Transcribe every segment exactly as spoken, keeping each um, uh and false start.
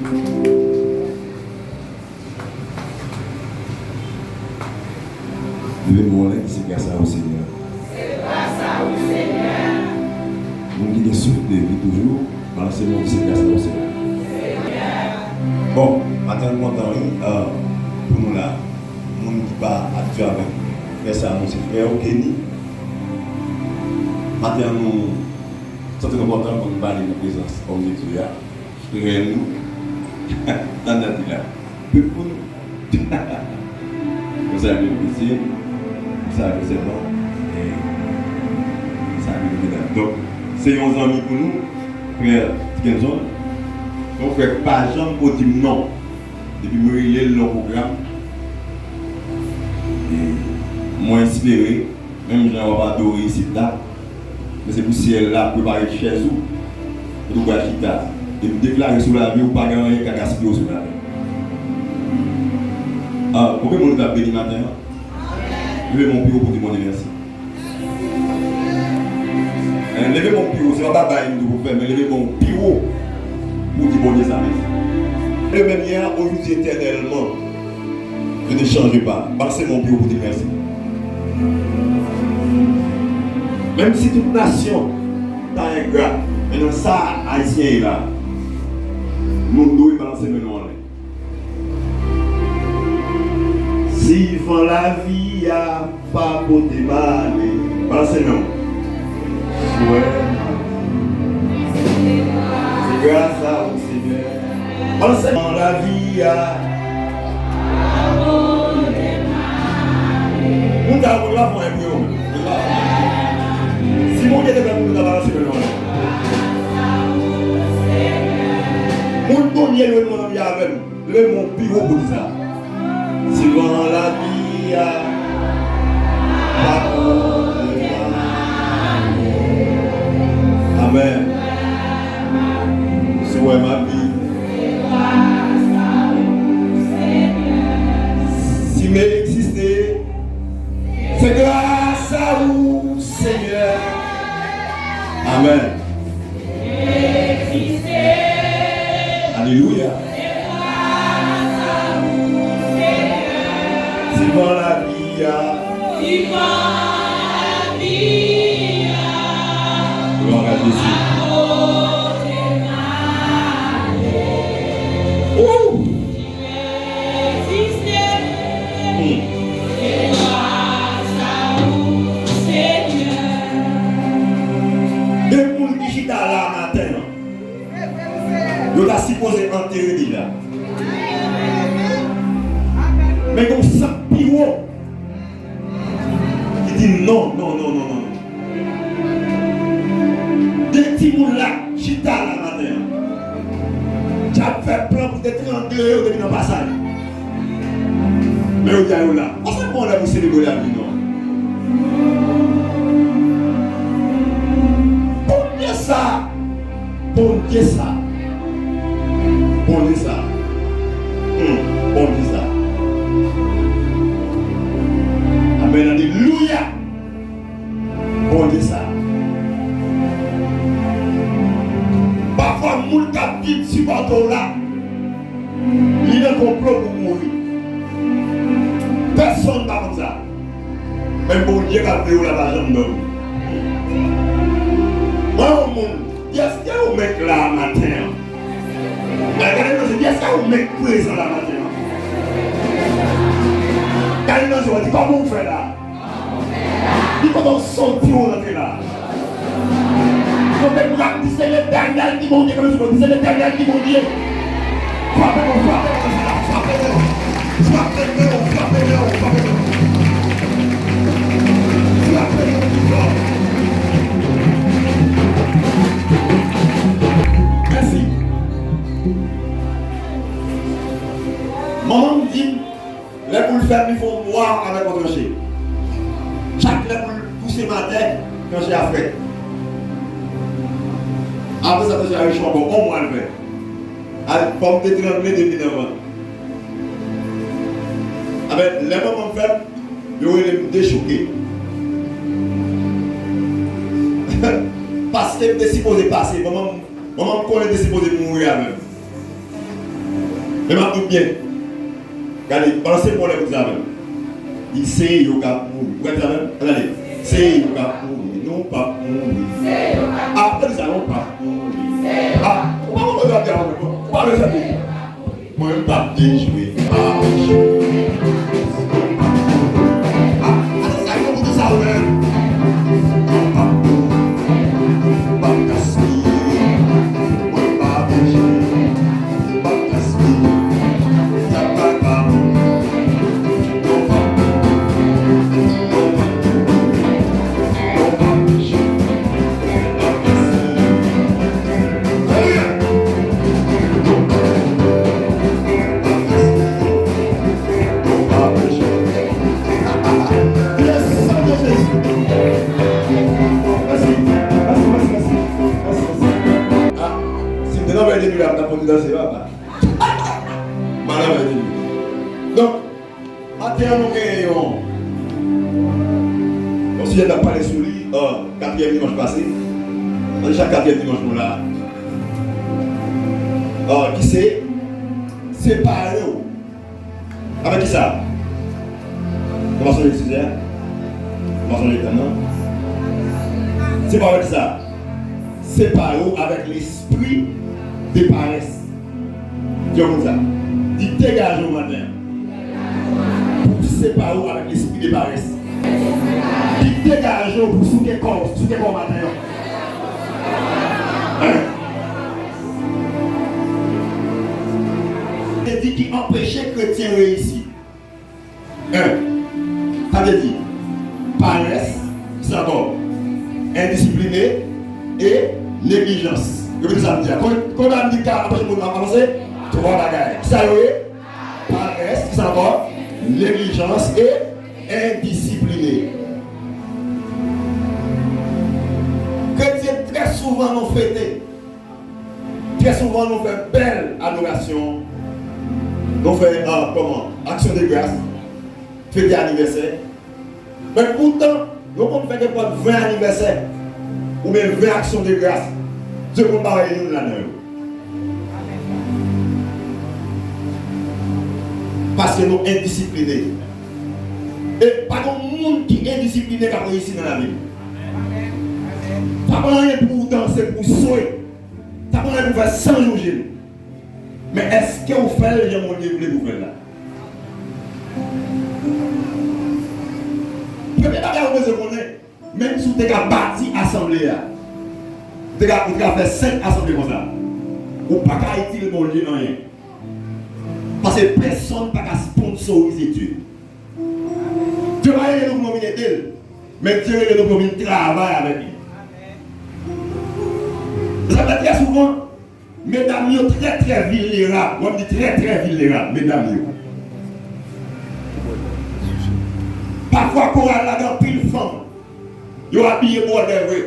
Leve men w anlè, di, se gras a ou, Senyè. Se gras a ou, Senyè. Moun ki gen souf de vi toujou, balanse men w, di, se gras a ou, Senyè. Bon, maten an kontan, wi, euh, pou nou la. Moun ki pa abitye avèk frè sa, nou se frè yo, Kenny. Maten an, nou santi nou kontan pou nou pale nan prezans òm de Dye a, frè nou, Tann Natila. Tout moun. Konsa, nou mesye, konsa, nou sèman, e konsa, nou medam. Donk, se yon zanmi pou nou, frè Kenson. Yon frè ki pa janm ko di m non. Depi mwen rele l nan pwogram, e mwen espere, menm jan w ap adore isit la, men se pou syèl la prepare chèz ou, kote w pral chita. E m deklare sou lavi w, pa gen anyen k ka gaspiye w sou latè. Ah, konbyen moun ki ap beni maten an? Leve men w pi wo pou di Bondye mèsi. Hein, leve men w pi wo, se pa babay m di w pou fè, men leve men w pi wo pou di Bondye sa mèsi. De même hier, aujourd'hui, éternellement, je ne change pas. Balanse men w pi wo pou di mèsi. Menm si tout nasyon ta engra, men nan sa Ayisyen ye la, nou dwe balanse men nou anlè. Si van lavi a pa pote m ale, balanse men w. Sou wè, se gras a ou, Senyè. Balanse men w. Van lavi a. Moun sa yo, moun yo ap fè yon enpre yo. Si Bondye te fè moun, nou ta balanse men nou. Moun Bondye yo, nou anvi avè m. Leve men w pi wo pou di sa. Si van lavi a pa pote m ale. Amèn. Si w wè m ap viv. Si m egziste, se gras a ou, Senyè. Amèn. Alelouya. Si van lavi a. Glwa a Jezi. Woo! Hmm. Gen moun ki chita la maten an. Yo ta sipoze antere deja. Men gon sant pi wo ki di non, non, non, non, non, non. De timoun la chita la maten an. Dyab fè plan pou te trangle yo depi nan pasaj. Men yo di a yo la. Konsa bon lè pou selebre lavi nou. Bondye sa. Bondye sa. Bondye sa. Hmm, Bondye sa. Amèn, alelouya. Bondye sa. Pafwa moun k ap viv sipòte w la, li nan konplo pou mouri. Pèsonn pa konn sa. Men Bondye k ap veye w la pa janm dòmi. Mwen yon moun, èske ou mèt la maten an? Gade nan je, èske ou mèt prezan la maten an? Gade nan je w, di kòman ou fè la? Di kote w soti ou rantre la. Kote m ap di se Letènèl ki Bondye, kote m di se Letènèl ki Bondye. Frape men w, frape men w, frape men w. Frape men w, frape men w, frape men w. Frape men w pi fò. Mèsi. Manman m di m, lè poul fèb, li fè yon bwa avèk yon tranche. Chak lè poul pouse m atè, tranche a frèt. Apre sa, tranche a rechon ankò, yon mwa l fè. Al, fò m te trangle depi nan vant. Apre, lè manman m fèb, yo rele m dechouke. Paske m te sipoze pase, manman m, manman m konnen te sipoze mouri avè m. E m ap di w byen. Gade, balanse pwolèm sa menm. Di se yo k ap mouri. Ou gade sa menm? Gade. Se yo k ap mouri. Nou p ap mouri. Ah, gade sa, nou p ap mouri. Ah, ou pa konprann sa m di a, ou pa wè sa m di. Mwen m p ap dejwe. Ah, ah, gade sa, yo pou di sa ou menm. Nou p ap mouri. M p ap gaspiye. Mwen m p ap dejwe. Ah, si m te nan Vèy de Lwi la, m t ap konn danse, papa. Madan Vèy de Lwi. Donk, maten an, nou genyen yon, yon sijè n ap pale sou li, euh, katriyèm dimanch pase. Nan chak katriyèm dimanch nou la. Euh, ki se separe w. Avèk kisa? Ou pa sonje sijè a? Ou pa sonje tèm nan? Separe w avèk kisa? Separe w avèk lespri de parès. Di yo konsa. Di degaje w maten an. Pou w separe w avèk lespri de parès. Di degaje w pou w souke kò w, souke kò w maten an. Hein? Te di ki anpeche kretyen reyisi. En. Sa vle di, parès, ki sa ankò? Endisipline e neglijans. Repete sa m di a. Kon, kon m di ka anpeche moun avanse? Twa bagay. Ki sa yo ye? Parès, ki sa ankò? Neglijans e endisipline. Kretyen trè souvan nou fete. Trè souvan, nou fè bèl adorasyon. Nou fè, ah, kòman? Aksyon de gras. Fete anivèsè. Men poutan, nou konn fè nenpòt ven anivèsè. Oubyen ven aksyon de gras. Dye konn pa wè youn ladan yo. Paske nou endisipline. E pa gen moun ki endisipline k ap reyisi nan lavi. Pa pran anyen pou w danse, pou w swe. Sa pran lè pou fè san jou jeni. Men èske w fè l jan Bondye vle pou w fè l la? Premye bagay ou bezwen konnen, menm si w te ka bati asanble a, ou te ka, ou te ka fè senk asanble konsa, ou pa ka itil Bondye anyen. Paske pèsonn pa ka sponsorize Dye. Dye pa rele nou pou nou vin ede l, men Dye rele nou pou nou vin travay avèk li. Sa fè trè souvan, medam yo trè, trè vilnerab. Wè m di trè, trè vilnerab, medam yo. Pafwa, koral la gen anpil fanm. Yo abiye bwòdè vre.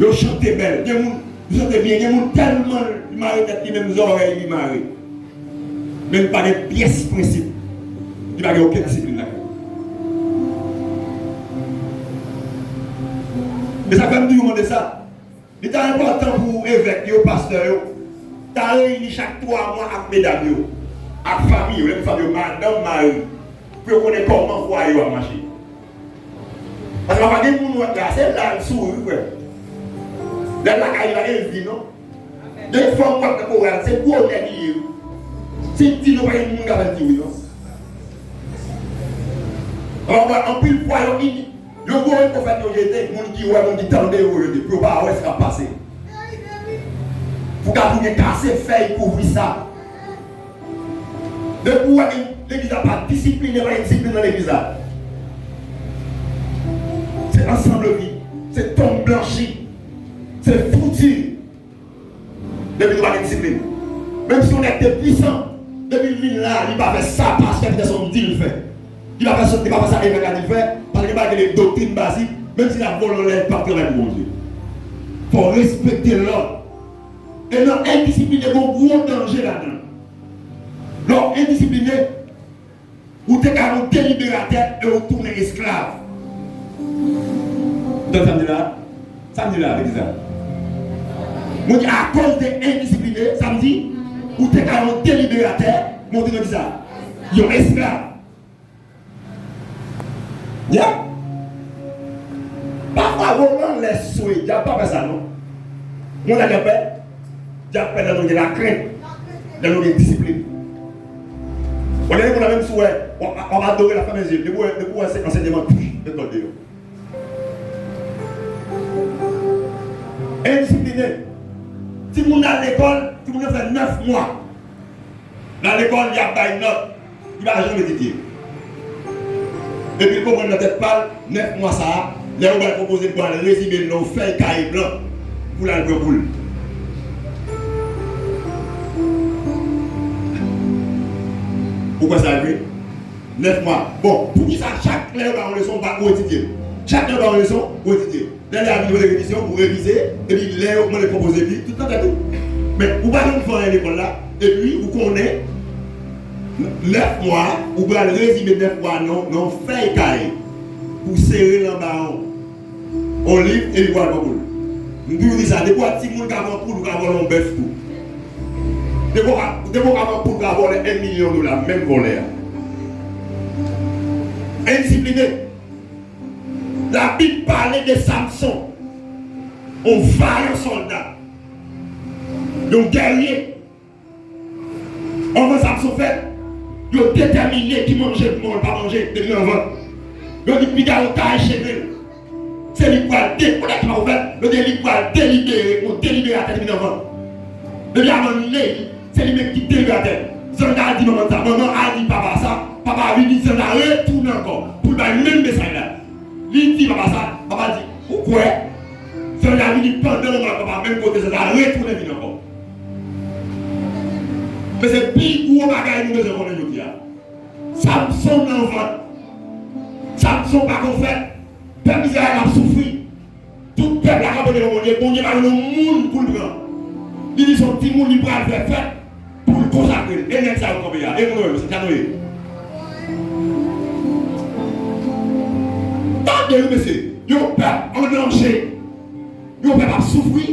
Yo chante bèl. Gen moun, yo chante byen. Gen moun tèlman li mare tèt li, menm zòrèy li mare. Men li pa gen pyès prensip. Li pa gen okenn disiplin lakay li. E sa fè m toujou mande sa. Li ta enpòtan pou evèk yo, pastè yo, ta reyini chak twa mwa ak medam yo, ak fanmi yo, lè fanmi yo, madanm, mari, pou yo konnen kòman fwaye yo ap mache. Paske pa gen moun wè la, se la l souri, frè. Lè l lakay li, pa gen vi, non. Gen fanm w ap nan koral, se gwo nèg li ye. Si l di non, pa gen moun k ap di wi, non. Anpil fwa, yo ini. Yo voye pwofèt yo jete, moun ki wè, moun ki tande yo jete, pou yo pa wè sa k ap pase. Pou ka tounen kase fèy kouvri sa. Depi w wè legliz la pa disipline, pa gen disiplin nan legliz la. Se ansanm levi, se tonm blanchi, se fouti. Depi nou pa gen disiplin. Menm si yon nèg te pwisan, depi l vin la, li pa fè sa pastè Peterson di l fè. Li pa fè sa, li pa fè sa evèk la di l fè, paske gen bagay ki rele doktrin bazik, menm si l ap vòlò lè, li p ap travay pou Bondye. Fò w respekte lòd. E nan endisipline, gen yon gwo danje ladan l. Lè w endisipline, ou te ka yon deliberatè e ou tounen esklav. Ou tande sa m di la? Sa m di la, legliz la? Mwen di, akoz de endisipline, sa m di? Ou te ka yon deliberatè, men w te nan kisa? Yon esklav. Yeah. Pafwa, Roland lè sou e dyab pa fè sa, non. Yon nèg ap pè, dyab pè lè nou gen lakrent, lè nou gen disiplin. Ou gen moun la, menm si w wè, w ap, w ap adore l ap fèmen zye l. Depi w wè, depi w wè se ansèyman, pff, met kò l deyò. Endisipline. Timoun nan al lekòl, timoun nan fè nèf mwa. Nan lekòl, y ap bay nòt. Li pa janm etidye. Epi l konprann nan tèt pa l, nèf mwa sa a, lè yo ba l pwopoze, l pral rezime l nan yon fèy kaye blan pou l al pran pou l. Ou kwè sa vre? Nèf mwa. Bon, poukisa chak lè yo ba yon leson, ou pa, ou etidye l? Chak lè yo ba yon leson, ou etidye l. Lè, lè a vini mande revizyon, ou revize, epi lè yo mande konpoze li, tout nan tèt ou. Men, ou pa janm fè anyen lekòl la, epi ou konnen, n-, nèf mwa, ou pral rezime nèf mwa nan, nan yon fèy kaye, pou sere l anba yon, yon liv, epi w al pran pou l. M toujou di sa, depi w wè timoun ka pran pou l, ou ka vòlè yon bèf tou. Depi w ka, depi w ka pran pou l, ou ka vòlè yon milyon dola, menm vòlè a. Endisiplinen. Labib pale de Samson, yon vayan sòlda, yon gèrye. Anvan Samson fèt, yo detèmine ki manje pou manje, l pa manje depi nan vant. Yo di piga yo taye cheve l. Se li k pral de-, kounye a ki pa ouvè, yo di li k pral delibere, yon deliberatè depi nan vant. Depi avan li ne, se li menm ki delibere atè. Zanj la di manman sa, manman al di papa sa, papa vini, zanj la retounen ankò pou l bay menm mesaj la. Li di papa sa, papa di, ou kwè? Zanj la vini pandan manman ak papa menm kote, zanj la retounen vini ankò. Men se pi gwo bagay nou bezwen konnen jodi a. Samson nan vant. Samson pa konn fèt. Pèp Izrayèl ap soufri. Tout pèp la kanpe devan Bondye. Bondye pa jwenn yon moun pou l pran. Li di se yon timoun li pral fè fèt pou l konsakre l. E nèg sa yo kanpe a. E moun yo, mesye, sa nou ye. Tande wi, mesye. Yon pèp an danje. Yon pèp ap soufri.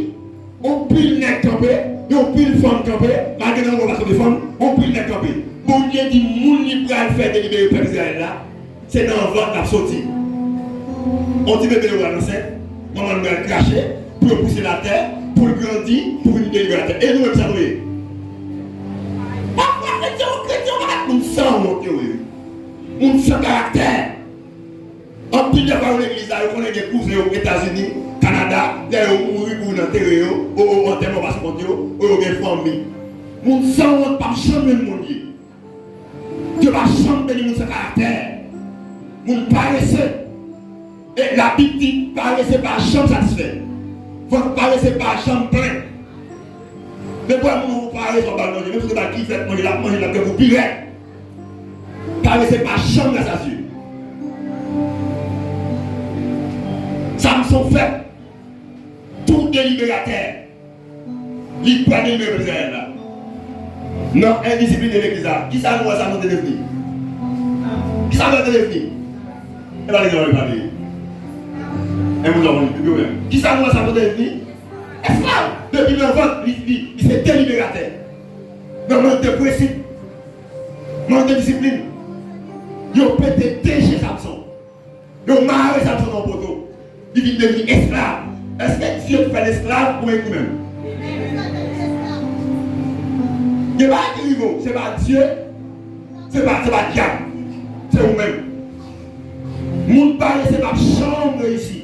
Yon pil nèg kanpe. Yon pil fanm kanpe. Malgre nan yon pèp ap sote fanm, yon pil nèg kanpe. Bondye di moun li pral fè delibere pèp Izrayèl la. Se nan vant l ap soti. On ti bebe yo pral ansent, manman l pral krache, pou yo pouse l atè, pou l grandi, pou vin deliberatè. E nou menm sa nou ye? Pafwa kretyen, kretyen pa moun san wont yo ye. Moun san karaktè. Anpil de fwa yo legliz la, yo konnen gen kouzen yo Etazini, Kanada, lè yo mouri pou vin antere yo, o, o, antèman pa sou kont yo, o, yo gen fanmi. Moun san wont p ap janm jwenn moun li. Dye pa janm beni moun san karaktè. Moun parese. E Labib di, parese pa janm satisfè. Vant parese pa janm plen. Depi w wè moun ou parese, w ba l manje. Menm si w te ba l kifèt manje, l ap manje, l ap gen gou pi rèd. Parese pa janm rasasye. Samson fèt tou deliberatè. Li pral delibere pèp Izrayèl la. Nan endisiplin de legliz la, kisa nou wè Samson te devni? Kisa nou wè te devni? E pa legliz la li pale. E moun sa konn li pi byen menm. Kisa nou wè Samson te devni? Esklav. Depi nan vant, li, li, li se deliberatè. Nan mank de prensip, mank de disiplin, yo pete de je Samson. Yo mare Samson nan poto. Li vin devni esklav. Èske Dye fè l esklav oubyen li menm? Gen bagay ki rive w, se pa Dye, se pa, se pa dyab, se ou menm. Moun parese p ap janm reyisi.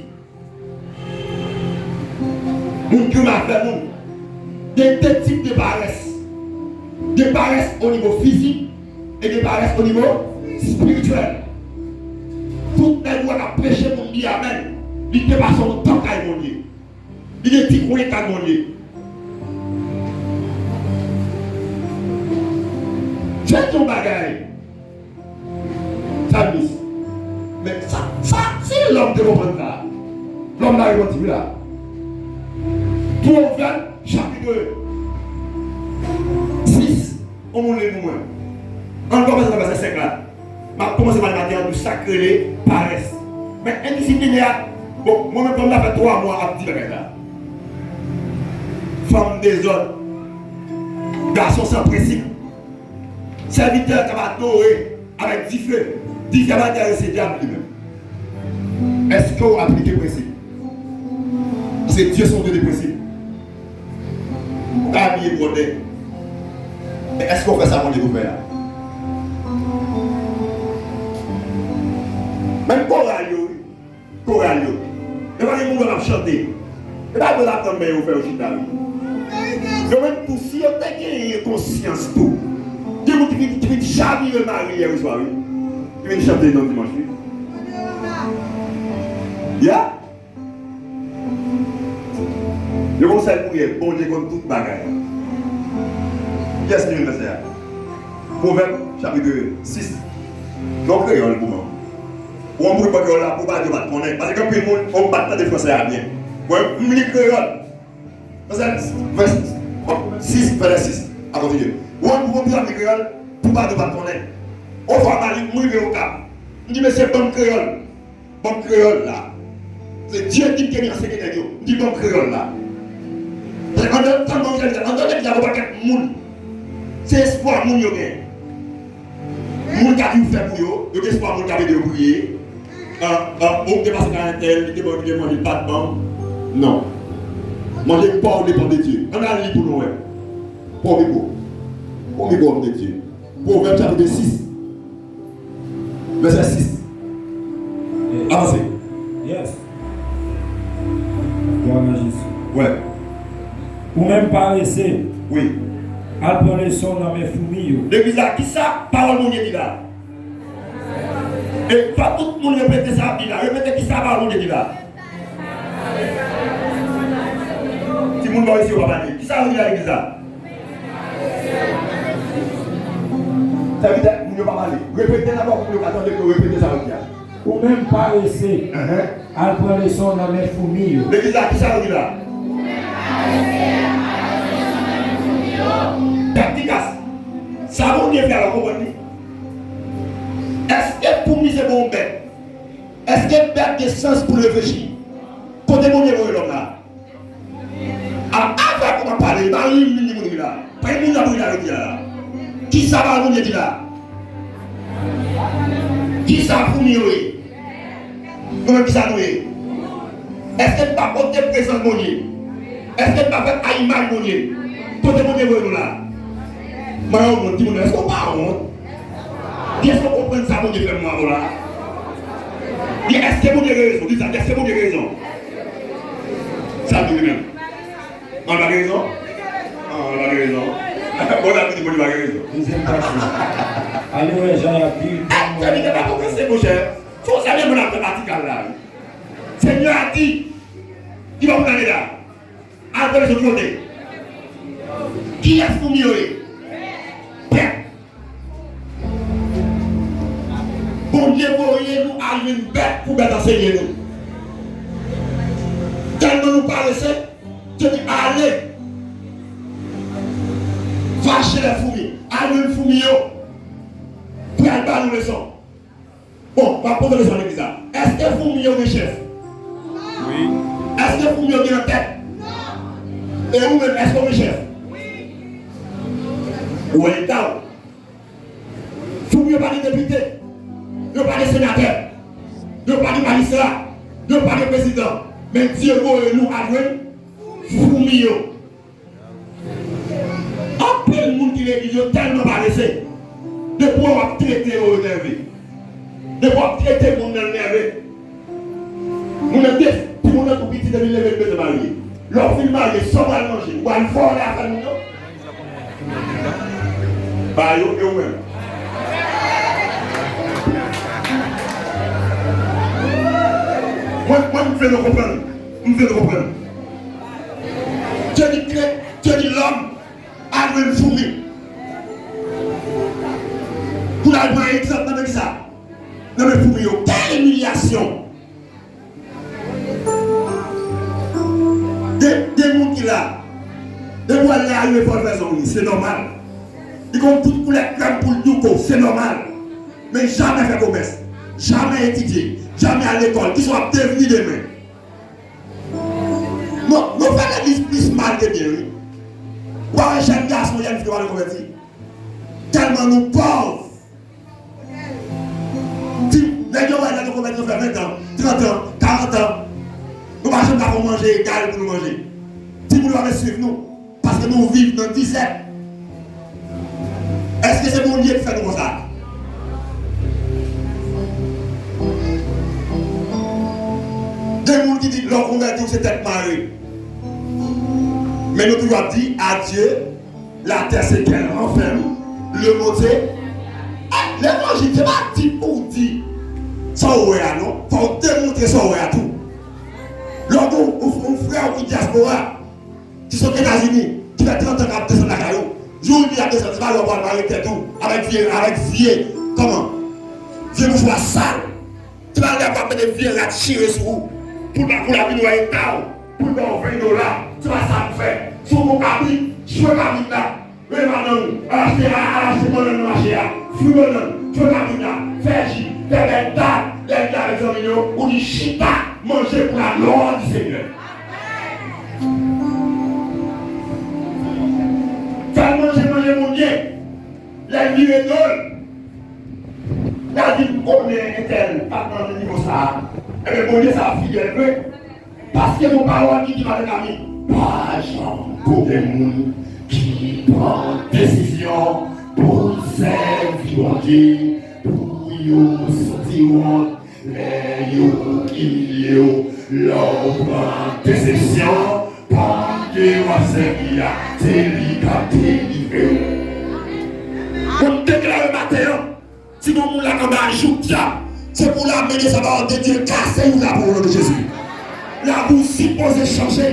Moun ki renmen ap fè moun. Gen de tip de parès. Gen parès o nivo fizik e gen parès o nivo espirityèl. Tout nèg ou wè k ap preche moun di amèn, li te pase yon tan kay Bondye. Li gen ti kwen kay Bondye. Chèche yon bagay. Sa mis. Men sa, sa, si lòm te konprann sa, lòm la repanti wi la. Pwovèb chapit sis, on moun li pou mwen. Ann kòmanse nan vèsè senk la. M ap kòmanse pale maten an pou sa k rele parès. Men endisipline a, bon, mwen menm fanm la fè twa mwa ap di bagay sa. Fanm dezòd. Gason san prensip. Sèvitè k ap adore avèk dife. Dife ap adore se dyab li menm. Èske w aplike prensip? Paske Dye se yon Dye de prensip. Ou ka abiye bwòdè. Men èske w fè sa Bondye di w fè a? Menm koral yo, wi. Koral yo. Yo pa gen moun k ap chante. Yo pa dwe laprann men yo fè yo chita, wi. Yo menm tou, si yo te genyen konsyans tou. Gen moun ki vin, ki vin chavire mari l yè oswa, wi. Ki vin chante nan dimanch, wi. Ya. Yo gon sèl priyè, Bondye konn tout bagay. Kiyès ki vin nan sè a? Pwovèb, chapit sis. Non, kreyòl pou mwen. Ou ann pou li pran kreyòl la, pou pa di w pa t konnen. Paske gen anpil moun, ou pa t tande fransè a byen. Mwen, m li kreyòl. Fransè, vès sis, vèsè sis. A kontinye. Ou ann pou konprann li kreyòl, pou pa di w pa t konnen. Yon fwa, m al, m rive Okap. M di, "Mesye, ban m kreyòl." Ban m kreyòl la. Se Dye ki te gen anseye nèg yo. M di, "Ban m kreyòl la." Paske anndan, tann mwen, anndan legliz la, gon pakèt moun. Se espwa moun yo gen. Moun ka di w fè pou yo, yo gen espwa moun k ap ede yo priye. An, an, ou te pase nan entèl, li te ban, li te manje, li pa t ban. Non. Manje pa w depann de Dye. Ann al li pou nou wè. Pran mikwo. Pran mikwo, òm de Dye. Pwovèb chapit sis. Vèsè sis. Avanse. Yes. Glwa nan Jezi. Wè. Ou menm parese. Wi. Al pran leson nan men foumi yo. Legliz la, kisa pawòl Bondye di la? E fò tout moun repete sa ap di la. Repete kisa pawòl Bondye di la. Timoun bò isi yo pa pale. Kisa yo di la legliz la? Sèvitè, moun yo pa pale. Repete l ankò pou moun yo ka tande ke w repete sa yo di a. Ou menm parese, enhen, al pran leson nan men foumi yo. Legliz la, kisa yo di la? Ou menm parese, al pran leson nan men foumi yo. Taktikas. Sa Bondye fè a, w konprann li? Èske foumi se bon bèt? Èske bèt gen sans pou l reflechi? Kote Bondye voye lòm la? A, avèk ou m ap pale, pa li menm li moun ki la. Pa li moun la pou li la jodi a la. Kisa pawòl Bondye di la? Kisa foumi yo ye? Nou menm kisa nou ye? Èske n pa pote prezans Bondye? Èske n pa fèt a imaj Bondye? Kote Bondye voye nou la? Mwen yon moun, timoun, èske w pa wont? Èske w konprann sa Bondye fè pou mwen avè w la? Di, èske Bondye gen rezon? Di sa, èske Bondye gen rezon? Sa l di li menm. An, l pa gen rezon? An, l pa gen rezon. Bon, n ap di Bondye pa gen rezon. Dezyèm pati. Ale wè jan y ap viv. Èske li gen pa konprann se monchè? Se yon sèl moun ap fè pati kal la, wi. Senyè a di, li pa pou n ale la. Al pran leson ki kote? Kiyès foumi yo ye? Pèp. Bondye voye nou al jwenn bèt pou bèt anseye nou. Tèlman nou parese, Dye di, "Ale, va chez les fourmis, al jwenn foumi yo, pou y al ba nou leson." Bon, m ap poze kesyon legliz la. Èske foumi yo gen chèf? Wi. Èske foumi yo gen antèt? Non. E ou menm, èske w gen chèf? Wi. Ou wè eta w. Foumi yo pa gen depite. Yo pa gen senatè. Yo pa gen majistra. Yo pa gen prezidan. Men Dye voye nou al jwenn foumi yo. Anpil moun ki legliz yo tèlman parese. Depi w ap trete yo, yo nève. Depi w ap trete moun nan nève. Moun nan te, timoun nan tou piti depi l leve li bezwen marye. Lè w fin marye, sa w pral manje? Ou pral vòlè afè moun yo? Ba yo e ou menm. Mwen, mwen, m vle nou konprann. M vle nou konprann. Dye di kre-, Dye di lòm al jwenn foumi. Pou l al pran egzanp nan men kisa? Nan men foumi yo. Kèl imilyasyon! Gen, gen moun ki la, depi w al larive fò l fè zong li, se nòmal. Li konn tout koulè krèm pou l douko, se nòmal. Men jamè fè komès, jamè etidye, jamè al lekòl, kisa w ap devni demen? Non, nou fè legliz plis mal ke byen, wi. Ou pa wè jèn gason, jèn fi yo pa vle konvèti? Tèlman nou pòv. Ti nèg yo wè lè nou konvèti, nou fè ven tan, trant an, karant an. Nou pa janm ka fè yon manje egal pou nou manje. Timoun yo pa vle swiv nou, paske nou viv nan dizèt. Èske se Bondye ki fè nou konsa? Gen moun ki di, lè w konvèti, w se tèt mare. Men nou toujou ap di, à Dieu la terre se qu'elle renferme, le monde se. Ah, levanjil, se pa di pou w di sa w wè a, non. Fò w demontre sa w wè a tou. Lè w gen yon, yon, yon frè w ki dyaspora, ki sot Etazini, ki fè trant an k ap desann lakay ou, jou li ap desann, se pa lè w pral mare tèt ou avèk vye, avèk vye, kòman? Vye mouchwa sal. Se pa lè w ap mete vye rad chire sou ou, pou l pa, pou l ap vin wè eta w, pou l ba w ven dola. Se pa sa nou fè. Si w gon kabrit, jwe kabrit la. Rele madanm ou, al achte, al, al achte bannann nan mache a, fri bannann, jwe kabrit la, fè ji, fè bèl tab, lè l vin avèk zanmi l yo, ou di chita, manje pou la glwa di Senyè. Fè l manje, manje Bondye. Lè l vire do l, l al di, m konnen entèl pa t nan nivo sa a. Ebyen, Bondye sa a fidèl vre. Paske gon pawòl ki di, Madan Kami, pa janm kote moun ki pran desizyon pou l sèvi Bondye, pou yo santi wont, lè yo imilye yo, lè w pran desizyon, Bondye w ap sèvi a, se li k ap delivre w. Mwen deklare maten an, si gon moun la k anba jouk dyab, se pou lame de sa pawòl de Dye kase jouk la pou ou, o non de Jezi. Lavi w sipoze chanje.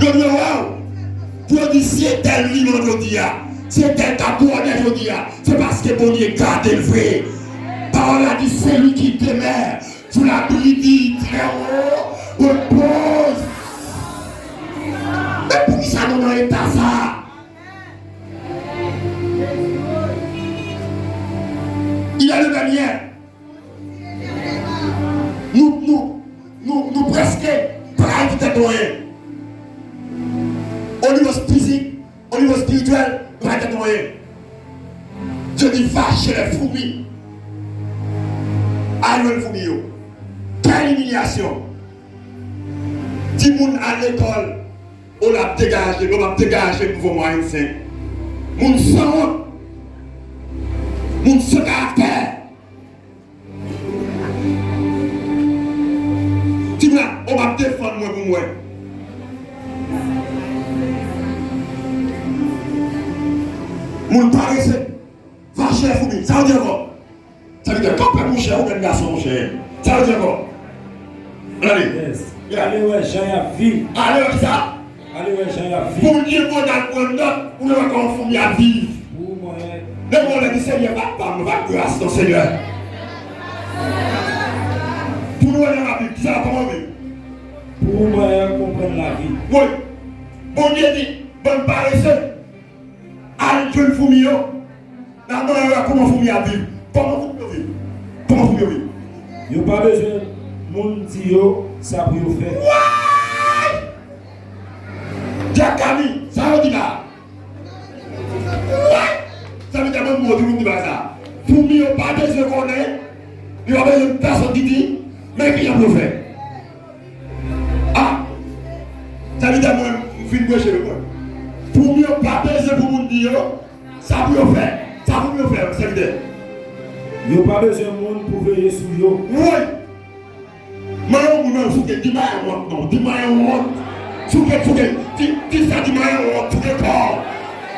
Yo dwe wè w. Pou yo di, si entèl vivan jodi a, si entèl k ap gwòdè jodi a, se paske Bondye gade l vre. Pawòl la di, celui qui demeure sous l'abri du Très-Haut repose. Men poukisa nou nan eta sa a? Il est le dernier. Nou, nou, nou, nou prèske pa ka di tèt nou anyen. O nivo fizik, o nivo espirityèl, nou pa ka di tèt nou anyen. Dye di, va chez les fourmis. Al jwenn foumi yo. Quelle humiliation! Timoun al lekòl, o l ap degaje, lòm ap degaje pou fè mwayen senk. Moun sanwont. Moun san karaktè. Timoun la, o m ap defann mwen pou m wè. Moun parese, va chez les fourmis. Sa vle di ankò? Sa vle di, kanpe monchè, ou jèn gason monchè. Sa vle di ankò? Ann ale. Yes. Yeah. Ale wè jan y ap viv. Ale wè kisa? Ale wè jan y ap viv. Pou l gen mòn al pran nòt, pou nou wè kòman foumi ap viv. Pou mwen. Lè mwen di, Senyè, pa, pa, pa gras non, Senyè. Pou nou wè jan y ap viv, kisa, kòman viv? Pou mwen konprann lavi. Wi. Bondye di, bann parese, al jwenn foumi yo. N ap mande yo kòman foumi ap viv. Kòman foumi yo viv? Kòman foumi yo viv? Yo pa bezwen moun di yo sa pou yo fè. Woy! Dyak Kami, sa yo di la? Woy! Sa vle di, mwen, mwen, tout moun di bagay sa. Foumi yo pa bezwen konnen, yo pa bezwen pèsonn ki di, men kijan pou yo fè. Ah! Sa vle di mwen, m fin preche, wi, mwen. Foumi yo pa bezwen pou moun di yo sa pou yo fè. Sa pou yo fè, sèvitè. Yo pa bezwen moun pou veye sou yo. Woy! Mwen, yon moun, mwen, souke, di mwen wont, non. Di mwen wont. Souke, souke. Di, di sa, di mwen wont. Souke kò w.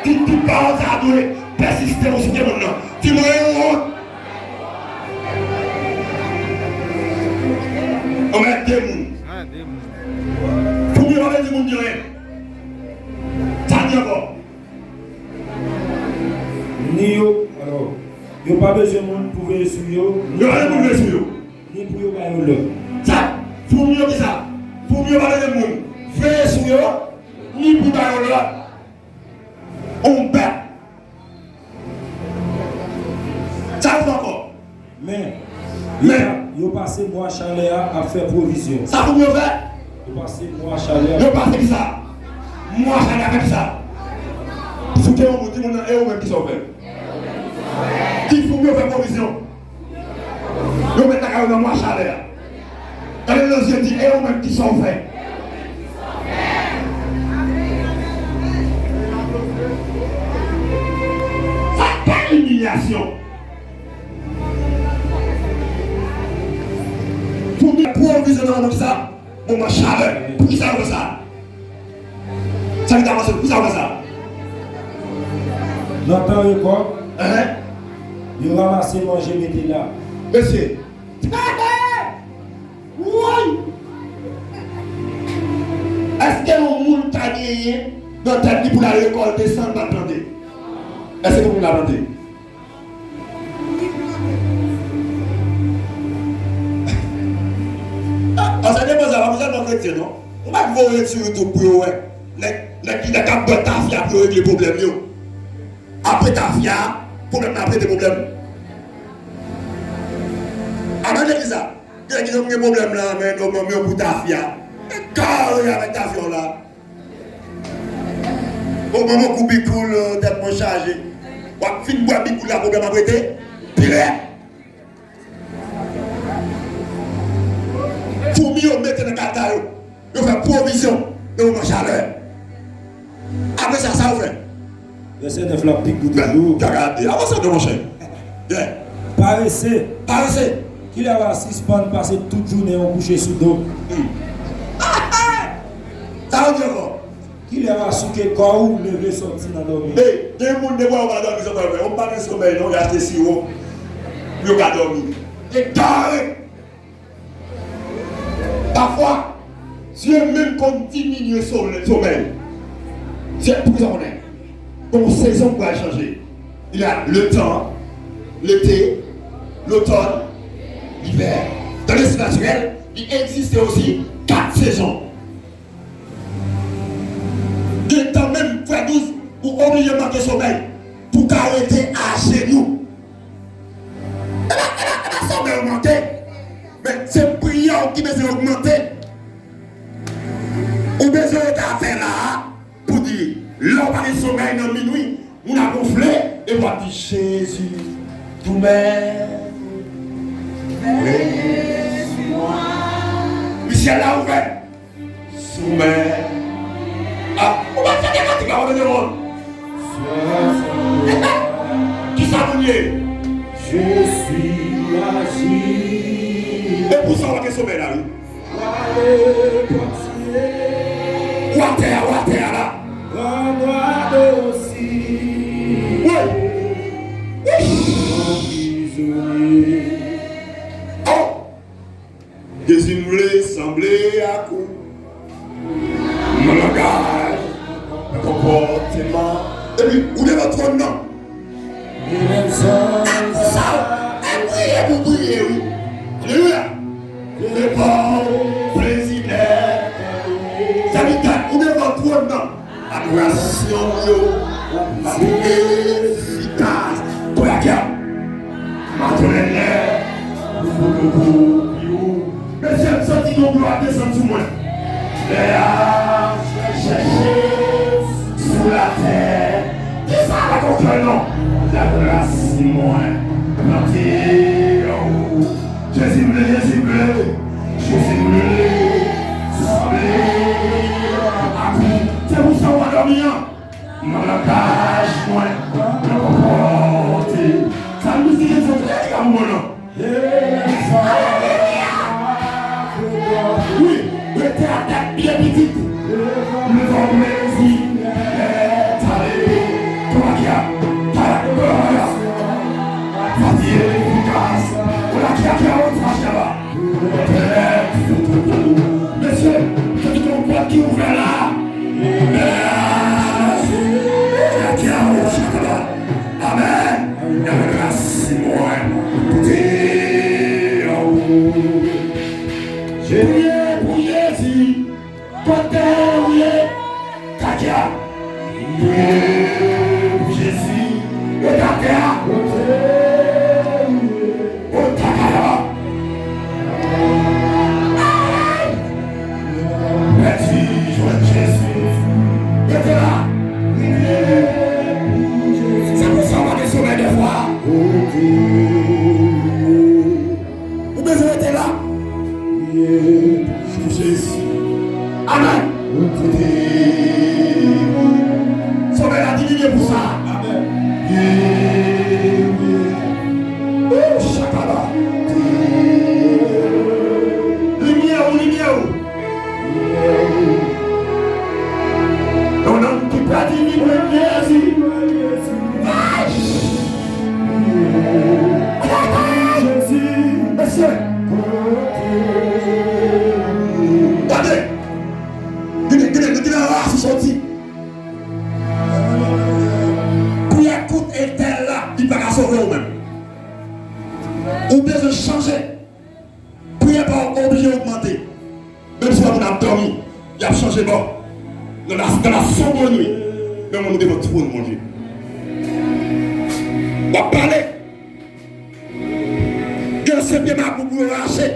Di, di pawòl sa dwe pèsiste, ou souke moun nan. Di mwen wont. Anmède moun. Pou mwen pa di moun di anyen. Sa di ankò. Ni yo, alò, yo pa bezwen moun pou veye sou yo. Yo pa bezwen moun veye sou yo. Ni pou yo ba yo lè. Sa, pou mwen yo ki sa? Pou mwen yo pa bezwen moun veye sou yo, ni pou ba yo lè. On bèt. Sa yo fè ankò? Men, men, yo pase mwa chalè a ap fè pwovizyon. Sa pou yo fè? Yo pase mwa chalè a. Yo pase ki sa? Mwa chalè a fè kisa? Si w te yon moun, di moun nan, e ou menm, kisa w fè? Di foumi yo fè pwovizyon. Yo met lakay yo nan mwa chalè a. Gade nan zye, di, e ou menm, kisa w fè? Sa kèl imilyasyon! Foumi pwovizyon nan moman sa, moman chalè. Poukisa yo fè sa? Sa ki ta pase, poukisa yo fè sa? Nan tan rekòt, enhen, yo ranmase manje mete la. Mesye, woy! Èske yon moun ka genyen nan tèt li pou l al rekòlte san l pa t plante? Èske tout moun la plante? An, sa depann sa, pa bezwen nan kretyen, non. Ou pa t voye sou YouTube pou yo wè. Nèg, nèg ki nèg k ap bwè tafya pou yo regle pwoblèm yo. Apre tafya, pwoblèm nan ap rete pwoblèm. Amen, legliz la. Gen ki gen pwoblèm la, men nou manm yo pou tafya. Men kare avèk tafya w la. Bon, manman kou bikoul, tèt mwen chaje. W ap fin bwè bikoul la, pwoblèm ap rete. Pi rèd. Foumi yo mete nan kay ta yo. Yo fè pwovizyon nan moman chalè. Apre sa, sa yo fè? Vèsè nèf la pi gou toujou. Gade, avanse non, monchè. Yeah. Parese. Parese. Kilè w a sispann pase tout jounen w kouche sou do? Hmm. Sa yo di ankò? Kilè w a souke kò w leve sòti nan dòmi? Hey, gen moun de bwa yo pa dòmi, sa pa vre. Yo pa gen somèy, non, yo achte siwo pou yo ka dòmi. Egare! Pafwa, Dye menm konn diminye somèy, somèy. Se pou sa konnen. Gon sezon pou al chanje. Il y a le temps, l'été, l'automne, l'hiver. Dans le surnaturel, il existe aussi quatre saisons. Gen tan menm, frè Douz, ou oblije manke somèy pou w ka rete ajenou. E pa, e pa, e pa somèy ou manke, men se priyè w ki bezwen ogmante. Ou bezwen rete avè la a pou di, lè w pa gen somèy nan minwi, moun ap wonfle, epi w ap di, Jezi, doumè. Wi, syèl la ouvè. Soumè. Ah, ou pa chante kantik la, ou tande moun. Kisa moun ye? Je suis agi. E pou sa w pa gen somèy la, wi. Ou atè a, ou atè a la. Wi. Wi. Oh. Jezi, m vle sanble ak ou. Nan langaj, nan konpòteman. Epi, ou devan twòn nan. Sa, e priye pou priye, wi. Alelouya. Reponn, prezidè. Sa vin gad, ou devan twòn nan. Adorasyon yo pa t efikas. Kounye a, m a tounen lè pou, pou, pou, pou, pou. Mesye, m santi yon glwa desann sou mwen. Lè a chèche sou latè. Di sa avèk yon kè non. Lagrasi mwen plante ou. Jezi m vle, Jezi m vle, Jezi m vle sanble ak ou. Se pou sa w pa dòmi an. Nan langaj mwen, nan konpòte. Sa mizik sa trè ka bon non. Alelouya! Wi, rete atè byen pitit. Levanjil, ale. Kòmagya, kaya, kòmagya. Sa ki efikas. Ola, kaya, kaya, ola, kaya. Mesye, se tout yon pòt ki ouvè la. Amèn. Amèn. Grasi mwen pou di ou. Priye pou Jezi. Kote ou ye? Katya. Priye pou Jezi. Yo t atè a. Yo t atè a. Pèdi jwenn Jezi. Yon nonm ki pèdi li premye Jezi. Ay! Jezi, mesye. Gade! Gade, gade, gade la rasi soti. Priyè kout entèl la, li pa ka sove w menm. Ou bezwen chanje. Priyè pa w oblije ogmante. Menm si w wè moun ap dòmi, y ap chanje bò. Dans la, dans la sombre nuit, men moun devan twòn Bondye. W ap pale. Gen se pye mabou pou yo rache.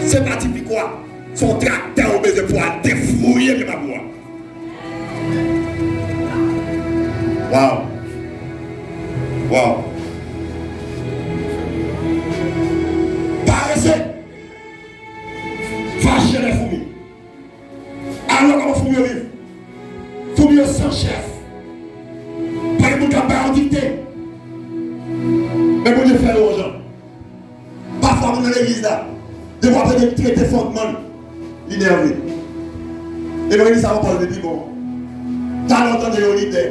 Se pa ti pikwa. Se yon traktè ou bezwen pou al defouye pye mabou a. Wow. Wow. Parese. Fache lè foumi. Alò, kòman foumi yo viv? Foumi yo san chèf. Pa gen moun k ap ba yo dikte. Men Bondye fè yo yon jan. Pafwa moun nan legliz la, depi w ap tande l trete fòtman, li nève. Evanjelis sa, Pòl te pi bon. Talè w tande yon lidè.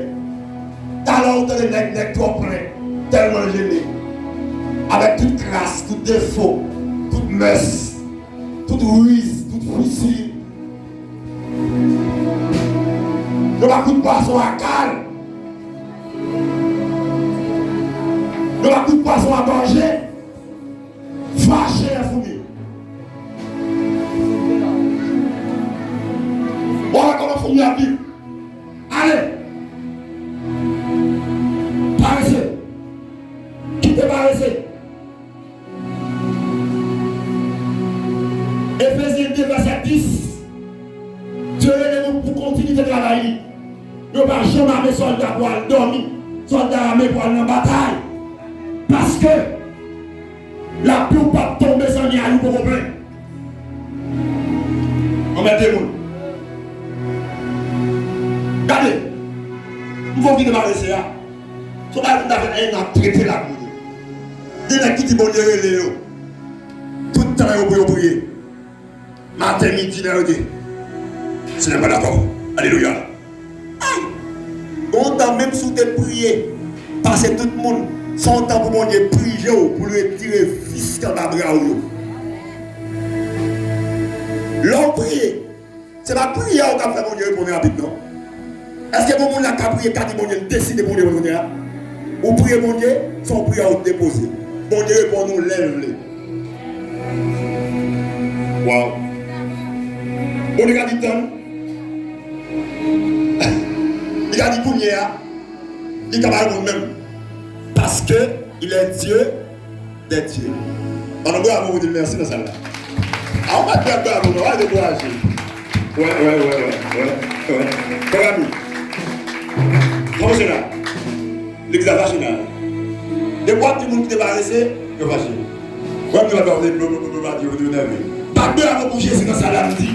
Talè w tande nèg, nèg twò plen, tèlman l jene. Avèk tout kras, tout defo, tout mès, tout riz, tout fisi. Yo pa kout pwason a kal. Yo pa kout pwason a gòje. Fache lè foumi. Bon, kòman foumi ap viv? Ale! Parese! Kite parese! Efezyen de vèsè dis. Dye rele nou pou kontinite travay li. Yo pa janm ame sòlda pou al dòmi. Sòlda ame pou al nan batay. Paske lapli w p ap tonbe san nyaj ou poko plen. Anmède moun. Gade, m fò kite parese a. Se yon bagay moun ta fè en an ap trete la pou yo. Gen nèg ki di Bondye rele yo. Tout tan yo pou yo priye. Maten, midi, lè yo di, Senyè pa dakò. Alelouya. Ay! Gon tan, menm si w te priye, pase tout moun, se yon tan pou Bondye prije w, pou l retire vis k anba bra w yo. Lè w priye, se pa priyè w k ap fè Bondye reponn rapid, non. Èske gon moun la k ka priye, k ka di Bondye l deside pou Bondye reponn kounye a? Ou priye Bondye, se yon priyè ou depoze. Bondye reponn ou lè l vle. Waw. Bondye ka di tann. Li ka di kounye a. Li ka pa reponn menm. Paske il est Dieu des dieux. Ban nou bravo pou di l mèsi nan sal la. A, ou pa t bat bravo, non, pa dekouraje. Wè, wè, wè, wè, wè, wè. Frè Rami, kòman se la? Legliz la fache la. Depi w ap di moun ki te parese, yo fache. Wè, m te pa di, yo, yo, yo, yo nève. Bat bravo pou Jezi nan sal la, m di.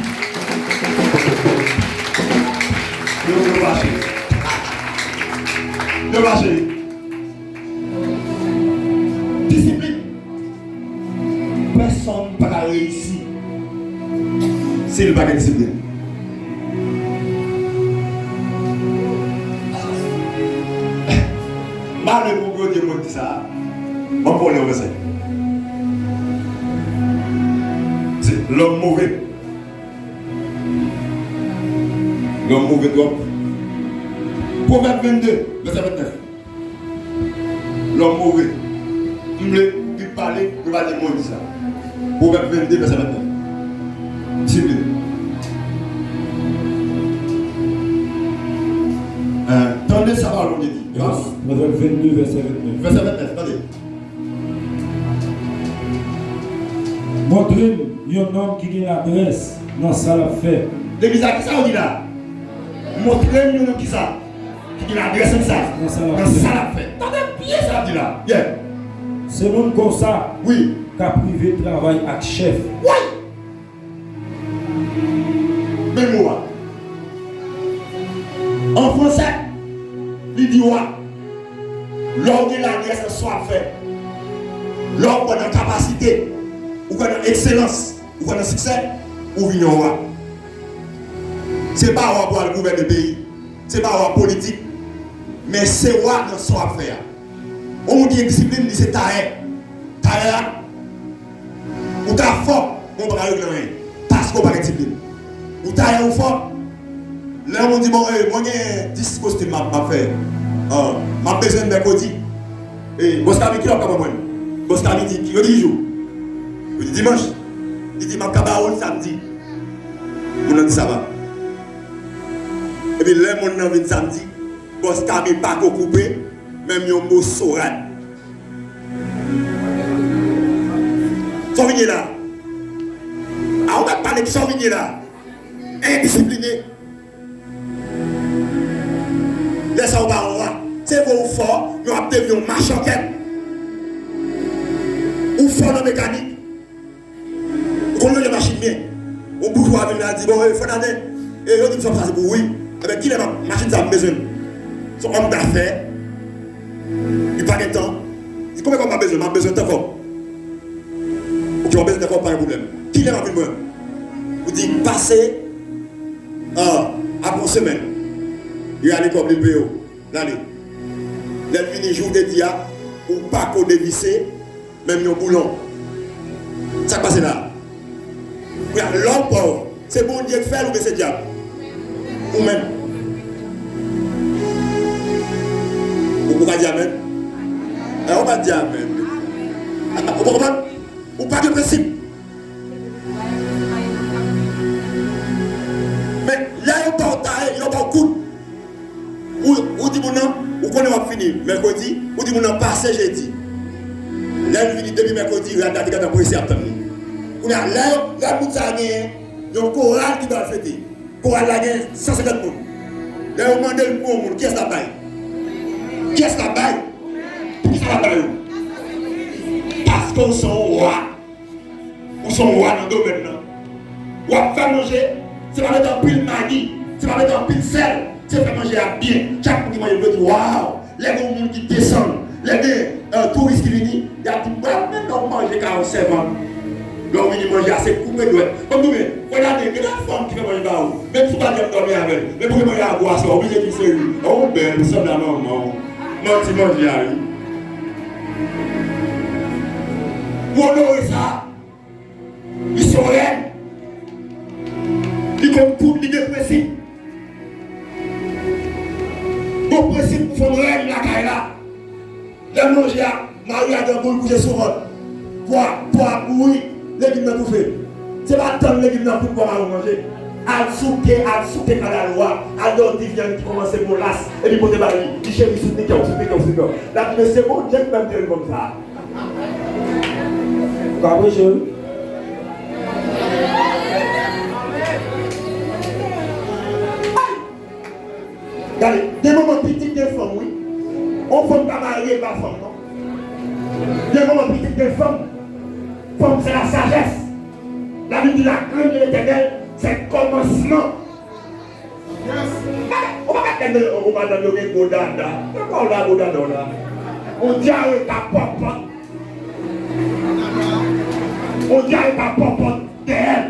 Yo, yo fache. Yo fache. Disiplin. Pèsonn pa ka reyisi si l pa gen disiplin. Malè pou Bondye mwen di sa a. Ban m vòlè yon vèsè. Se lòm move. Lòm move twòp. Pwovèb vennde, vèsè vennèf. Lòm move. M vle vin pale, m vle pale mwen di sa. Pwovèb vennde, vèsè vennèf. Siple. Tande sa pawòl Bondye di. Pwovèb vennde, vèsè vennèf. Vèsè vennèf, tande. Montre m yon nonm ki gen ladrès nan sa l ap fè. Legliz la, kisa yo di la? Montre m yon nonm kisa? Ki gen ladrès nan sa? Nan sa l ap fè. Nan sa l ap fè. Tande byen sa l ap di la. Yeah. Se moun konsa wi k ap rive travay ak chèf. Wi! Men mo a. An fransè, li di w a, lè w gen ladrès nan sa w ap fè, lè w kwè nan kapasite, ou kwè nan ekselans, ou kwè nan siksè, ou vin yon wa. Se pa w ap pral gouvène peyi. Se pa w ap politik. Men se w nan sa w ap fè a. Yon moun ki gen disiplin, li se tayè. Tayè a, ou ka fò, men w pa ka regle anyen. Paske w pa gen disiplin. Ou tayè, ou fò. Lè yon moun di, bon, eh, mwen gen dis kostim m ap, m ap fè. Ah, m ap bezwen l mèkredi. Eh, Bòs Kami, kilè w ap ka ban mwen? Bòs Kami di, yo di ki jou? Yo di dimanch. Li di, m ap ka ba ou l samdi. Moun nan di, sa va. Epi lè moun nan vin samdi, Bòs Kami pa ko koupe menm yon moso rad. Sa w vin ye la? A, ou mèt pale ki sa w vin ye la? Endisipline. Lè sa ou pa wè, se vre ou fò, men w ap devyen yon machòkèt. Ou fò nan mekanik. Ou konn manje machin byen. Yon boujwa vin la di, bon, eh, Fònaden, eh, yo di m sa se pou ou, wi. Enben, kilè m ap, machin sa m bezwen l. Se yon òm dafè. Li pa gen tan. Li di, konbyen kòb m ap bezwen? M ap bezwen tan kòb. Ok, w ap bezwen tan kòb, pa gen pwoblèm. Kilè m ap vin pran? Ou di, pase, ah, apre yon semèn. Li rale kòb li, li peye w. L ale. Lè l vini, jou w te di a, ou pa ko devise, menm yon boulon. Sa k pase la? Kounye a, lè w pòv, se Bondye k fè l oubyen se dyab? Ou menm? Ou, ou pa di amèn? Eh, ou pa di amèn. Ou pa konprann? Ou pa gen prensip. Men, lè yo ba w tayè, yo ba w kout. Ou, ou di moun nan, ou konnen w ap fini mèkredi, ou di moun nan pase jedi. Lè l vini depi mèkredi, rad la te gentan prese ap tann li. Kounye a, lè, lè moun sa a genyen yon koral ki pral fete. Koral la gen san senkant moun. Lè yo mande l pou yon moun, kiyès l ap bay? Kiyès l ap bay? Poukisa l ap bay ou? Paske w se yon wa. Ou se yon wa nan domèn nan. W ap fè manje, se pa mete anpil magi, se pa mete anpil sèl, se fè manje a byen. Chak moun ki manje, yo di, waw! Lè gen yon moun ki desann, lè gen, eh, touris ki vini, y ap di, mwen menm lè w manje ka yon sèvant. Lè w vini manje a, se koupe dwèt. Ban m di w, men, fò gade, gen de fanm ki fè manje ba ou. Menm si w pa janm dòmi avè l, men pou gen manje a gou aswè, w oblije di se li. Oh, bèl, ou sanble a manman w. Manti manje a, wi. Ou onore sa. Li se yon rèn. Li konn tout, li gen prensip. Gon prensip pou fanm rèn lakay la. Lè manje a, mari a gen boul kouche sou vant. Pwa, pwa ap mouri, legim nan toufe. Se pa tann legim nan kwit pou mari w manje. Al souke, al souke kadal ou a, al dòti vyann ki kòmanse molas, epi pote ba li. Di cheri, soutni kè w, soutni kè w, soutni kè w. L ap di, men se Bondye k fè m te vin fanm sa a. Ou ka preche, wi. Gade, gen manman pitit gen fanm, wi. On fanm pa marye pa fanm, non. Gen manman pitit gen fanm. Fanm, c'est la sagesse. Labib di, la crainte de l'Éternel, c'est le commencement. Ou pa ka tande, o, madanm yo gen gwo dada. Nan pa w la, gwo dada w la. On dyare ka pòpòt. On dyare ka pòpòt dèyè l.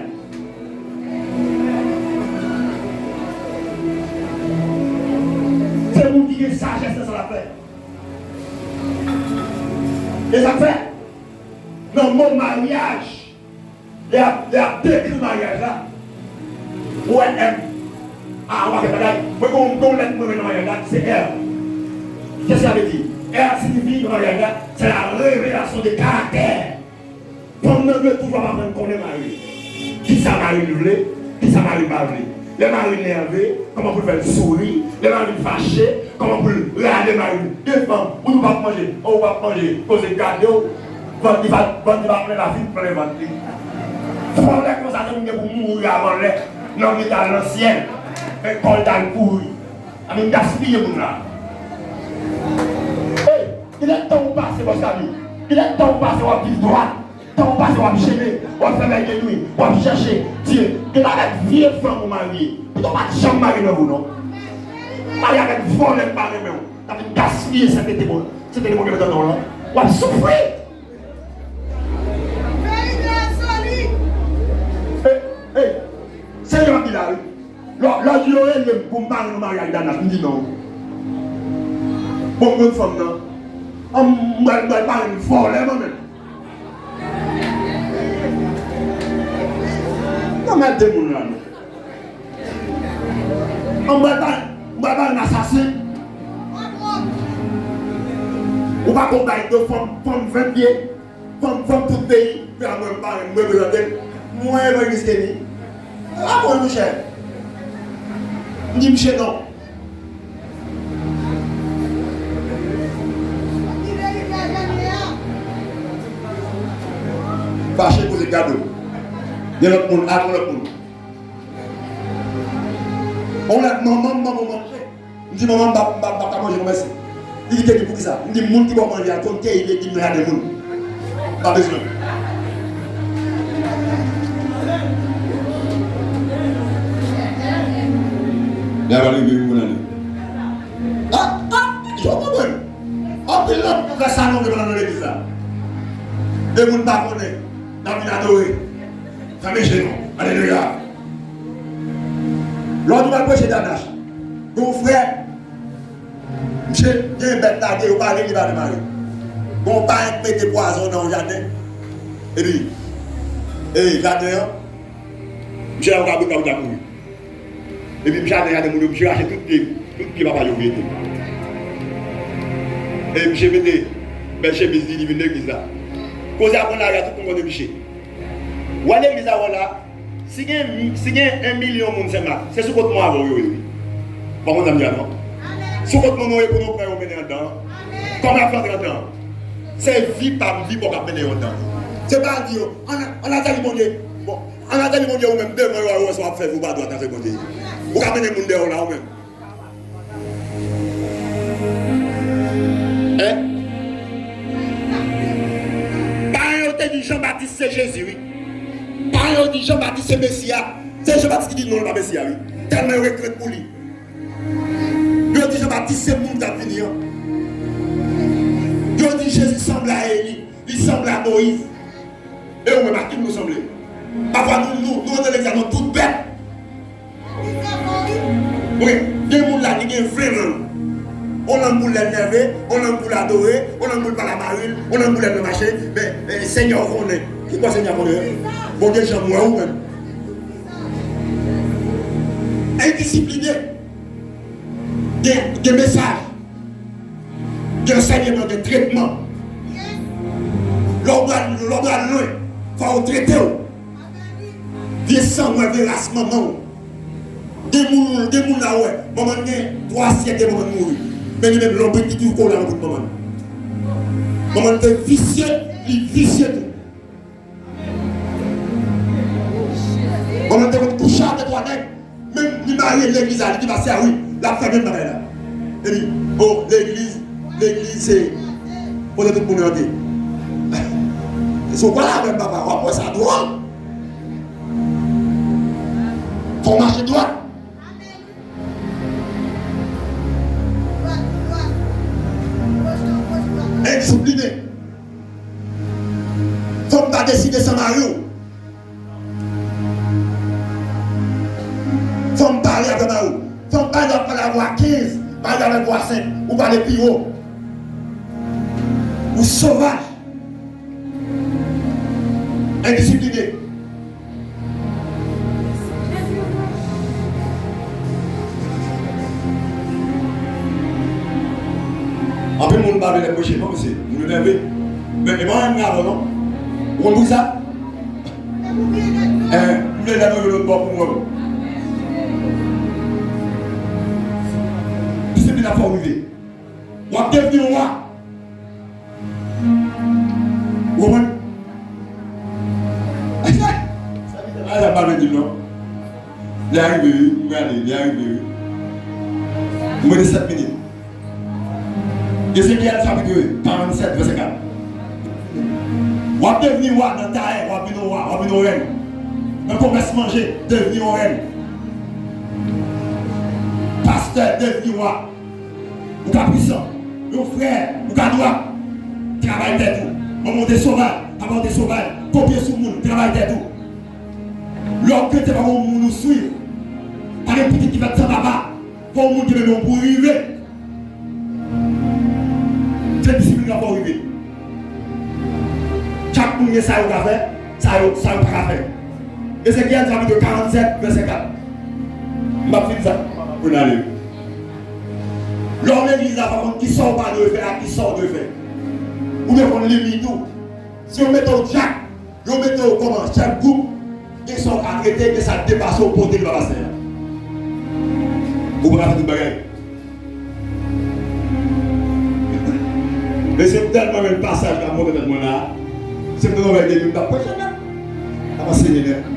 Se moun ki gen sajès nan sa l ap fè. E sa k fè, nan mo maryaj, lè y ap, lè y ap dekri maryaj la, ou wè M. A, ou pa fè bagay. Mwen gon, gon lèt mwen nan maryaj la, se R. Kisa sa vle di? R siyifi nan maryaj la, c'est la révélation de caractère. Fanm nan dwe toujou ap aprann konnen mari l. Kisa mari l vle, kisa mari l pa vle. Lè mari l nève, kòman pou l fè l souri. Lè mari l fache, kòman pou l rale mari l. Gen fanm, ou di w p ap manje, o, ou p ap manje, koze gade w, vant li pa, vant li pa plen, la fin plen vant li. Vòlè konsa, se moun gen pou mouri avan lè, nan eta lansyèl. Men kò l t al pouri. A, men gaspiye moun la. Ey, kilè tan ou pase, Bòs Kami? Kilè tan ou pase w ap viv dwat? Tan ou pase w ap jene, w ap fè bèl de nwi, w ap chèche Dye. Gen bagay vye fanm ou marye. Pito w pa t janm marye nan vi w, non. Marye avèk vòlè k pa renmen w. T ap vin gaspiye sentete Bon-, sentete Bondye mete nan w lan. W ap soufri. Ey, ey, Senyè a di la, wi. Lè, lè, Yo rele m pou m pare nan maryaj Danas, m di non. Bon, m konn fanm nan. An, m pral, m pral pare m vòlè mwen menm. Nan mèt de moun la, non. An, m pral pare, m pral pare m asasen. Ou pa konn bay de fanm, fanm ven pye. Fanm, fanm tout peyi, frè mwen, m pare, m reprezante l. Mwen, Evangelis Kenny. A bon, monchè. M di misye non. Fache koze gado. Gen lòt moun, al yon lòt moun. On lè manman m ban mwen manje. M di manman m pa, m pa, m pa ka manje non mèsi. Li di Kenny poukisa? M di moun ki ba w manje a konn keyi legim nan jaden moun. M pa bezwen. Lè a va rive pou moun ale. Ah, ah, yo konprann. Anpil lòt fè sa nou vle nan legliz la. E moun pa konnen, n ap vin adore. Fèmen je nou. Alelouya. Lè w di w al preche Danache, gen yon frè, misye gen bèt lage, yo pa vle li pa demare. Gen yon parèt mete pwazon nan yon jaden. Epi, e jaden an, misye la yon kabrit, kabrit la mouri. Epi misye al nan jaden moun yo, misye rache tout pye, tout pye papa yo vete. E misye mete bèl chemiz li, li vin legliz la. Koze a pran lari a, tout moun konnen misye. Ou wè legliz la, ou wè la, si gen, si gen yon milyon moun sèlman, se sou kont mwen avè w yo ye, wi. Pa konn sa m di a non. Sou kont mwen nou ye pou nou pran yo mennen anndan. Kòman y ap fè antre anndan? Se vi pa m, vi pa w k ap mennen yo anndan. Se pa di yo, ann, ann al sèvi Bondye. Bon, ann al sèvi Bondye ou menm devan yo, yo wè sa w ap fè, vi w pa dwat nan sèvi Bondye. Ou ka mennen moun dèyè w la ou menm. Hein? Paran yo te di Jan Batis se Jezi, wi. Paran yo di Jan Batis se Mesi a. Se Jan Batis ki di non, li pa Mesi a, wi. Tèlman yo regrèt pou li. Yo di Jan Batis se moun k ap vini an. Yo di Jezi sanble a Eli, li sanble a Moyiz. E ou menm, a ki moun ou sanble? Pafwa nou, nou, nou antre legliz la, nou tout bèt. Wi, gen moun la ki gen ven lang. On lang pou l nève, on lang pou l adore, on lang pou l pale a mari l, on lang pou l lè l nan mache. Men, men Senyè konnen. Ki bò Senyè konnen? Bondye janm wè ou menm. Endisipline. Gen, gen mesaj. Gen ansèyman, gen tretman. Lè w pral, lè w pral lwen, fò yo trete w. Vye san w wè, vye ras manman w. Gen moun, gen moun la w wè, manman l gen twa syèk depi manman l mouri. Men li menm lonbrit li toujou kole a lonbrit manman l. Manman l te visye, li visye tou. Manman te konn kouche avèk twa nèg. Menm li marye legliz la, li di pastè a wi, l ap fè menm bagay la. Epi, o, legliz, legliz se kote tout moun rantre. Si w pale avè m, papa, w ap wè sa dwòl. Fò w mache dwat. Endisiplinen. Fanm pa deside san mari w. Fanm pale avè mari w. Fanm pa dwe pale avè w a kenz, mari w avè w a senk, ou pale pi wo. Ou sovaj. Endisipline. Anpil moun pa vle lè m preche non, mesye. Moun yo nève. Men e pa anyen m ka fè non. Ou konn poukisa? Eh, m vle lè mwen yon lòt bò pou mwen. Disiplin ap fè w rive. W ap devni yon wa. Ou konprann? Sa m pa vle di non. Li a rive wi, m prale, li a rive wi. M rete sèt minit. Ezekyèl chapit karannsèt, vèsè kat. W ap devni wa nan tayè, w ap vin yon wa, w ap vin yon rèn. Nan komès manje, devni yon rèn. Pastè, devni wa. Ou ka pwisan. Yon frè, ou ka dwat. Travay tèt ou. Manman w te sovaj, papa w te sovaj. Kopye sou moun, travay tèt ou. Lè w grete pa gon moun ou swiv. Pa Gen pitit ki fèt san papa. Fò yon moun ki menm yon pou rive. Se disiplin nan fò rive. Chak moun gen sa yo ka fè, sa yo, sa yo pa ka fè. Ezekyèl chapit karannsèt, vèsè kat. M ap fin sa, pou n ale. Lè w legliz la, pa konn ki sa w pa dwe fè ak ki sa w dwe fè. Ou dwe konn limit ou. Si yo mete w dyak, yo mete w kòman chèf gwoup, gen sa w ka trete, gen sa k depase w pote li ba pastè a. Ou pa ka fè tout bagay. Mesye, m tèlman renmen pasaj la montre tèt mwen la. Se m te anvè depi m t ap preche nèt. Ap ansenye nèt.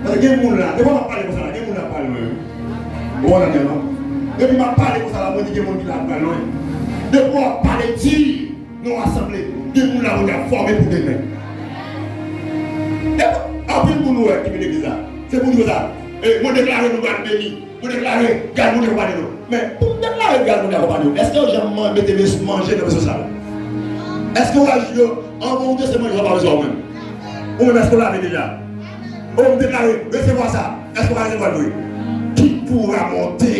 Paske gen moun la, depi w ap pale konsa la, gen moun la ap pale mwen. Ou konn anyen non? Depi m ap pale konsa la, mwen di gen moun ki la ap pale mwen. Depi w ap pale di, nan yon asanble, gen moun la pou y ap fòme pou demen. E anpil moun nou wè ki vin legliz la. Se pou di konsa, e, mwen deklare nou pral beni. Mwen deklare, gad moun yo konpanye nou. Men, pou m deklare gad moun yo konpanye nou, èske yo janm man-, mete mes-, manje nan mesye sa yo? Èske w wè jou yo, anvan w te se manje w pa bezwen ou menm? Ou menm, èske w lave deja? Ou menm deklare, resevwa sa. Èske w ka resevwa l vre? Ki kou w ramonte?